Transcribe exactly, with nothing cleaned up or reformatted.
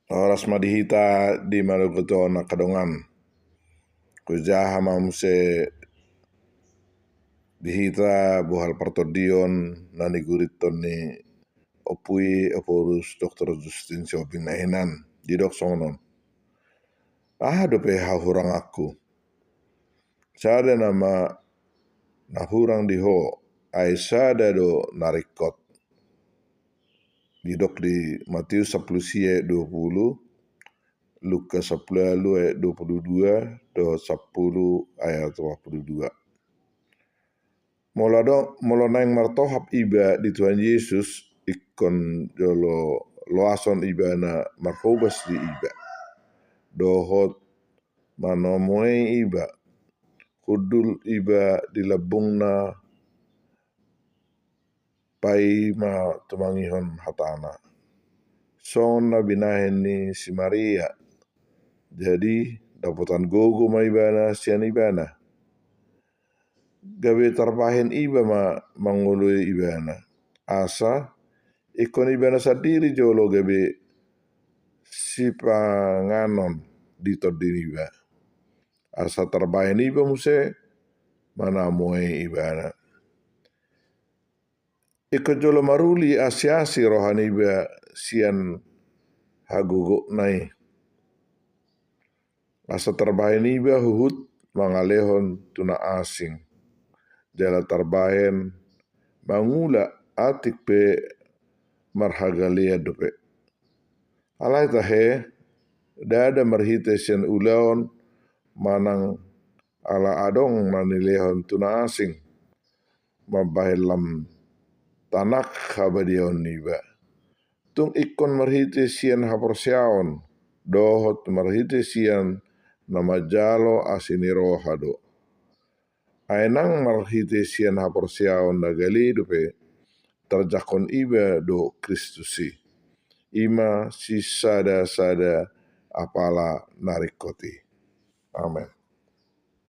Horas ma di hita di manogot on angka dongan. Hujaha ma muse di hita bohal partondion na nigurithon ni Ompu i Ephorus Doktor Justin Sihombing na hinan. Didok songon on: Aha dope hahuranganku? Sada nama na hurang di ho, ai sada do na ringkot. Didok di Matius sampulu sia ayat dua pulu, Lukas sampulu ualu ayat dua pulu dua dohot sampulu ayat opat pulu dua. Molo do, molo naeng martohap iba di Tuhan Jesus, ingkon jolo loason ibana marhobas di iba. Dohot manamoei iba, hundul iba di lambungna, paima tumangihon hatana. Songon na binahen ni si Maria. Jadi dapotan gogo ma ibana sian ibana. Gabe tarbahen iba ma mangoloi ibana. Asa ingkon ibana sandiri jolo gabe sipanganon di tondi niba. Asa tarbahen iba muse manamoei ibana. Ingkon jolo maruli asiasi roha niba sian hagogona i. Asa tarbahen iba huhut mangalehon tu na asing. Jala tarbahen mangula atik pe marhagalean dope. Alai tahe, ndada marhite sian ulaon manang ala adong na nilehon tu na asing mambahen lam tanak habadiaon niba. Tung ingkon marhite sian haporseaon, dohot marhite sian na manjalo asi ni roha do. Ai nang marhite sian haporseaon na gale dope tarjangkon iba do Kristus i. I ma sisada-sada apala na ringkot i. Amen.